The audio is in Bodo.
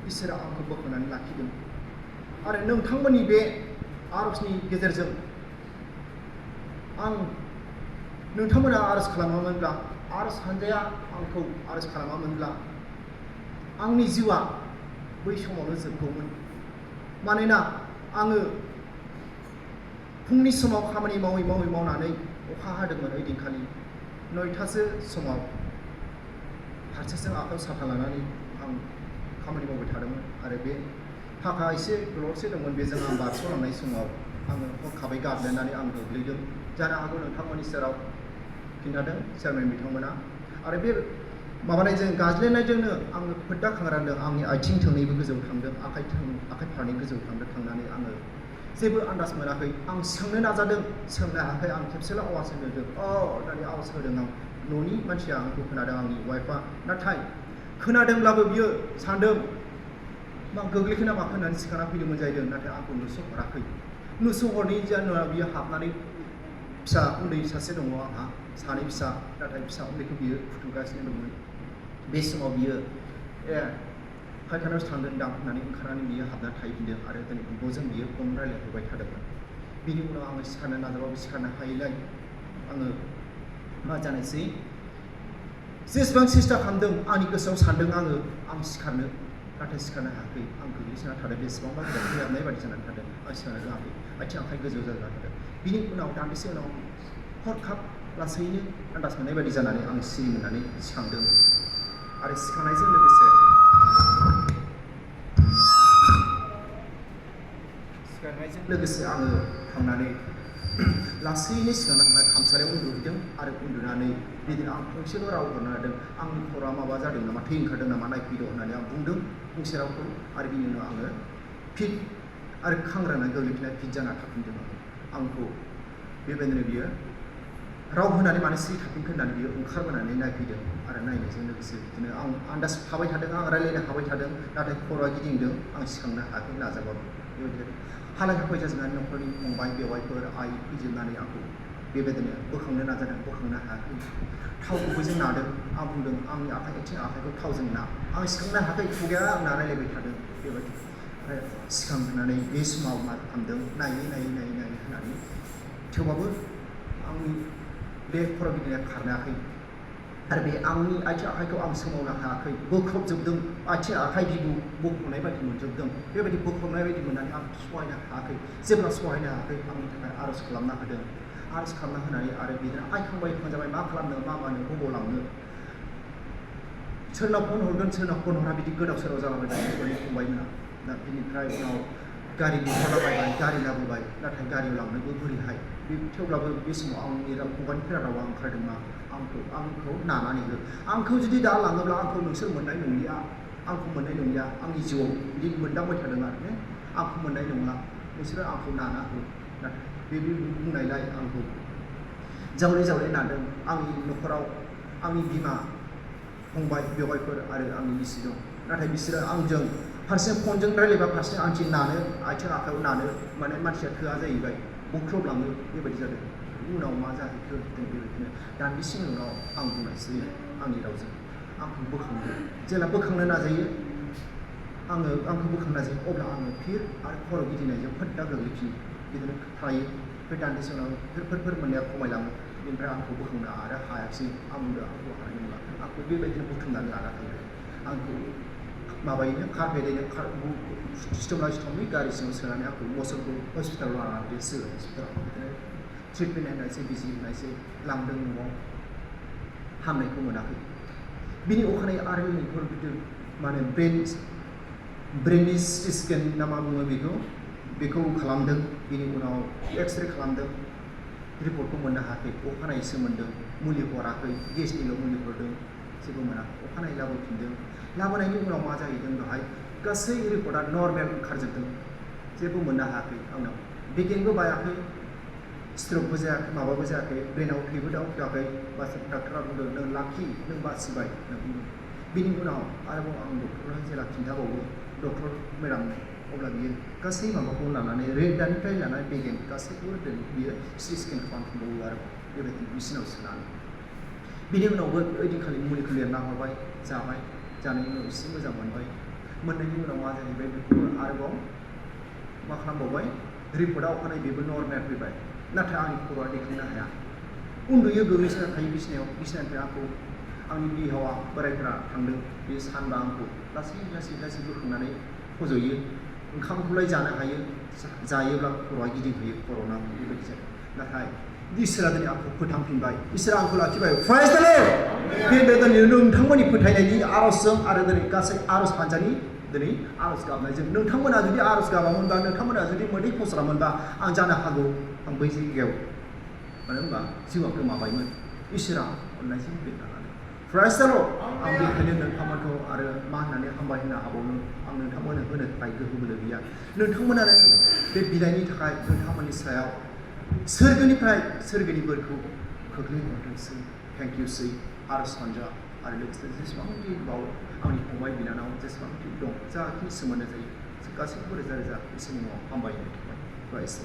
इसोरा आंखौ बोखांनानै लाखिदों आरो नोंथांमोननि बे आरजनि गेजेरजों आं नोंथांमोना आरज खालामामोनब्ला आरज हानजाया आंखौ आरज खालामामोनब्ला आंनि जिउआ बै समावनो जोबगौमोन मानोना आङो फुंनि समाव खामानि मावनानै अखा हादोंमोन ओइदिनखालि 9थासो समाव फारसेजों आखायाव साथा लानानै आं खामानि मावबाय थादोंमोन आरो बे फाखा एसे दलरसे दंमोन बेजों आं बारस'लांनाय समाव आङो हरखाबै गाब्लेनानै आं गोग्लैदों जानो हागौ नोंथांमोननि सेराव खिन्थादों चेयारमेन बिथांमोना आरो बे माबानायजों गाज्लायनायजोंनो आङो फोद्दा खांरानदों आंनि आथिं थोंनैबो गोजौ थांदों आखाइ फारनै गोजौ थांनानै आङो जेबो आन्दाज मोनाखै आं सिखांनो नाजादों सिखांनो हायाखै आं खेबसेल' आवाज होदों होननानै आवाज होदों आं न'नि मानसिया आंखौ खोनादों आंनि वाइफआ नाथाय खोनादोंब्लाबो बियो सानदों मा गोग्लैखोना माखो होननानै सिखांना फैदोंमोन जाहैदों नाथाय आंखौ नुस'हराखै नुस'हरनि जाहोनाव बियो हाबनानै फिसा उन्दै सासे दङ आंहा सानै फिसा नाथाय फिसा उन्दैखौ बियो फुथुगासिनो दंमोन बे समाव बियो फायखानायावसो थांदोंदां होननानै ओंखारनानै बियो हाबना थाहैफिनदों आरो दिनै बिब'जों बियो फन रायलायहरबाय थादोंमोन बिनि उनाव आङो सिखारनो नाजाबाबो सिखारनो हायैलाय आङो मा जानोसै जेसेबां सेस्था खालामदों आंनि गोसोआव सानदों आं सिखारनो नाथाय सिखारनो हायाखै आं गोग्लैसोना थादों बेसेबांबा गोब्राबनाय बायदि जानानै थादों आं सिखारनो रोङाखै आथिं आखाइ गोजौ जाना थादों बिनि उनाव दान्दिसे उनाव हरखाब लासैनो आन्दाज मोननाय बायदि जानानै आं सिरि मोननानै सिखांदों आरो सिखांनायजों लोगोसे आङो थांनानै लासैनो सिखांनानै खामसालियाव उन्दुहैदों आरो उन्दुनानै बिदिनो आं फंसेल' राव हरनो हादों आंनि खर'आ माबा जादों नामा थै ओंखारदों नामा नायफैद' होननानै आं बुंदों फंसे रावखौ आरो बिनि उनाव आङो फिट आरो खांग्रानानै गोग्लैफिननाय फिट जाना थाफिनदों आंखौ बेबायदिनो बियो राव होनानै मानो सिरि थाफिनखो होननानै बियो ओंखारबोनानै नायफैदों आरो नायनायजों लोगोसे बिदिनो आं आन्दाज थाबाय थादों आं रायलायनो हाबाय थादों नाथाय खर'आ गिदिंदों आं सिखांनो हायाखै नाजाबाबो बेबायदि हालाय हाफाय जाजोबनानै न'खरनि फंबाय बेवाइफोर आइ फैजोबनानै आंखौ बेबायदिनो बोखांनो नाजादों बोखांनो हायाखै थाव गुबैजों नादों आं बुंदों आंनि आथिं आखाइखौ थावजों ना आं सिखांनो हायाखै खुगाया आंना रायलायबाय थादों बेबायदि ओमफ्राय सिखांनानै बे समाव मा खालामदों नायै होननानै थेवबाबो आंनि बे खर' गिदिंनाया खारनायाखै आरो बे आंनि आथिं आखाइखौ आं सोमावनो हायाखै बोख्रबजोबदों आथिं आखाइ बिबु बोख्रबनाय बायदि मोनजोबदों बेबायदि बोख्रबनाय बायदि मोननानै आं सहायनो हायाखै जेब्ला सहायनो हायाखै आंनि थाखाय आर'ज खालामना होदों आर'ज खालामना होनानै आरो बिदिनो आइखांबाय जाबाय मा खालामनो मा मानो बबाव लांनो सोरनाव फन हरगोन सोरनाव फन हरा बिदि गोदाव सोराव जालाबायदों न'खरनि फंबायमोना दा बिनिफ्राय उनाव गारि बिहरलाबायबाय गारि लाबोबाय नाथाय गारियाव लांनोबो बोरैहाय थेवब्लाबो बे समाव आंनि फंबायनिफ्राय रावा ओंखारदों मा आंखौ नानानै हो आंखौ जुदि दा लाङोब्ला आंखौ नोंसोर मोननाय नंलिया आंनि जिउआव बिदि मोनदांबाय थादों आरो आंखौ मोननाय नंला नोंसोरो आंखौ नाना हो नाथाय बे बुंनायलाय आंखौ जावले नादों आंनि न'खराव आंनि बिमा फंबाय बेवाइफोर आरो आंनि बिसि दं नाथाय बिसोरो आंजों फारसे फनजों रायलायबा फारसे आथिं नानो आथिं आखाइयाव नानो माने मानसिया थोआ जाहैबाय बुख्रबलाङो बेबायदि जादों उनाव मा जाहैखो बेबायदिनो दान्दिसेनि उनाव आं बुंनायसै आंनि रावजों आंखौ बोखांदो जेला बोखांनो नाजायो आंखौ बोखांनो नाजायो अब्ला आङो फिर आरो खर' गिदिंनायजों फोद्दा गोग्लैफिनो बिदिनो थायो बे दान्दिसे उनाव फोर मोननाया खमायलाङो बेनिफ्राय आंखौ बोखांनो आरो हायाखिसै आं बुंदों आंखौ हानाय नंला आंखौ बेबायदिनो बुथुमनानै लाना थांदों आंखौ माबायैनो कारपेटैनो सिथमै गारि सिङाव सोनानै आंखौ मोसौखौ हस्पिटालाव लानानै थांदों सिभिल हस्पिटालाव बिदिनो ट्रिटमेन्ट होनायसै बिजि होनायसै लांदों न'आव हामनायखौ मोनाखै बिनि अखानायै आरो मा होनो ब्रेननि सिटि स्केन ना मा बुङो बेखौ खालामदों बिनि उनाव एक्सरे खालामदों रिपर्टखौ मोननो हायाखै अखानायैसो मोनदों मुलि हराखै गेसनिल' मुलि हरदों जेबो मोनाखै अखानायै लाबोफिनदों लाबोनायनि उनाव मा जाहैदों बेवहाय गासै रिपर्टआ नर्मेल ओंखारजोबदों जेबो मोननो हायाखै आंनाव बेगेंबो बायाखै स्ट्रकबो जायाखै माबाबो जायाखै ब्रेनाव थैबो दावखोआखै बास डाक्टरा बुंदों नों लाखि नों बासिबाय होनना बुंदों बिनि उनाव आरोबाव आं डक्टरनो जेला खिन्थाबावो डक्टर मेडामनो अब्ला बियो गासै माबाखौ लानानै रोदानिफ्राय लानानै बेगें गासैखौबो बियो सिटि स्केन खालामफिनबावो आरोबाव बेबायदि मेसिनाव सोनानै बिनि उनावबो ओइदिनखालि मुलिखौ लिरना हरबाय जाबाय जानायनि उनाव एसे मोजां मोनबाय मोननायनि उनाव मा जाहैबाय बेखौ आरोबाव मा खालामबावबाय रिपर्टआव अखानायै बेबो नर्मेल फैबाय नाथाय आंनि खर'आ दैखांनो हाया उन्दुयो गोग्लैसोना थायो बिसिनानिफ्राय आंखौ आंनि बिहावा बोरायफोरा थांदों बे सानबा आंखौ लासै बोखांनानै फज'यो ओंखामखौलाय जानो हायो जायोब्ला खर'आ गिदिंहोयो खर'आव नाङो बेबायदि जायो नाथाय इसोरा दिनै आंखौ फोथांफिनबाय इसोरा आंखौ लाखिबाय प्राइज द लर्ड बे दिनै नोंथांमोननि फोथायनायनि आर'जजों आरो दिनै गासै आर'ज हान्जानि दिनै आर'ज गाबनायजों नोंथांमोना जुदि आर'ज गाबामोनबा नोंथांमोना जुदि मोदै फसरामोनबा आं जानो हागौ आं बै जायगायाव मानो होनबा जिउआ गोमाबायमोन इसोरा अननायजों बेरनानै प्राइज द लर्ड आं बेखायनो नोंथांमोनखौ आरो मा होननानै हामबाय होनो हाबावनो आं नोंथांमोननो होनो थाखाय गोहो बोलो गैया नोंथांमोनानो बे बिदायनि थाखाय नोंथांमोननि सायाव सोरगोनि बोरखौ खोख्लैहरथोंसै थेंक इउ सै आर'ज हान्जा आरो लोगोसे जेसेबांखि बाव आंनि फंबाय बिनानाव जेसेबांखि दं जाखिनि सोमोन्दो जायो गासैखौबो रोजा इसोरनि मुङाव हामबाय होनो थाखाय प्राइज